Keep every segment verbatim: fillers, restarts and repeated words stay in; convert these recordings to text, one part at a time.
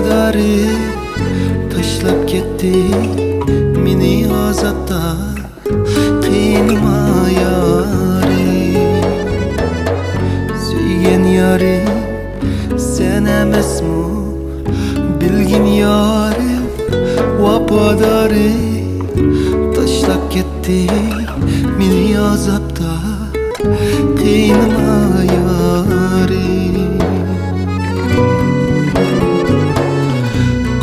دارى تاشلاپ كەتتى مېنى ئازابتا، قىينىما يارى. سۆيگەن يارى سەن ئەمەسمۇ، بىلگىن يارى ۋاپادارى تاشلاپ كەتتى مېنى ئازابتا، قىينىما يارى.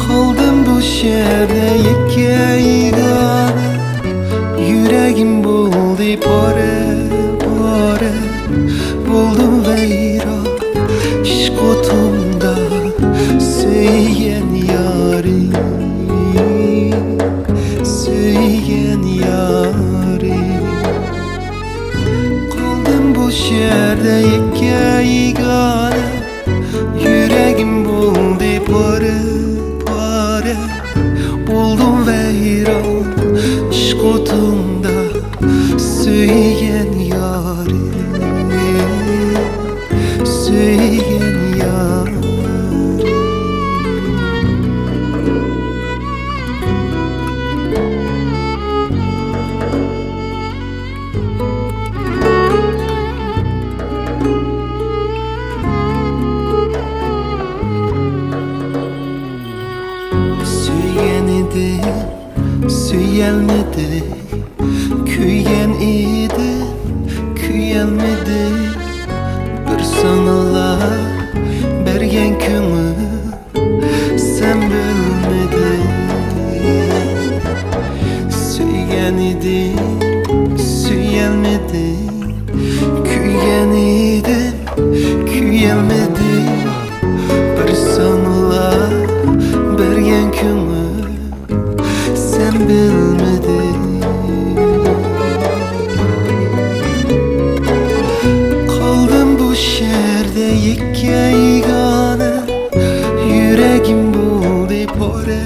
قالدىم بۇ شەھەردە يەككە يېگانە، يۈرەگىم بولدى پارە پارە، بولدۇم ۋەيران ئىشق ئوتۇڭدا، سۆيگەن يارى، سۆيگەن يارى. قالدىم بۇ شەھەردە يەككە يېگانە، يۈرەگىم بولدى پارە پارە، بولدۇم ۋەيران ئىشق ئوتۇڭدا، سۆيگەن يارى، سۆيگەن يارى. سۆيگەن ئىدىم، سۆيەلمىدىم، كۆيگەن ئىدىم، كۆيەلمىدىم. بىر ساڭىلا بەرگەن كۆڭۈل سەن بىلمىدىڭ. سۆيگەن ئىدىم، سۆيەلمىدىم، كۆيگەن ئىدىم، كۆيەلمىدىم. بىر ساڭىلا بەرگەن كۆڭۈل سەن بىلمىدىڭ. قالدىم بۇ شەھەردە يەككە يېگانە، يۈرەگىم بولدى پارە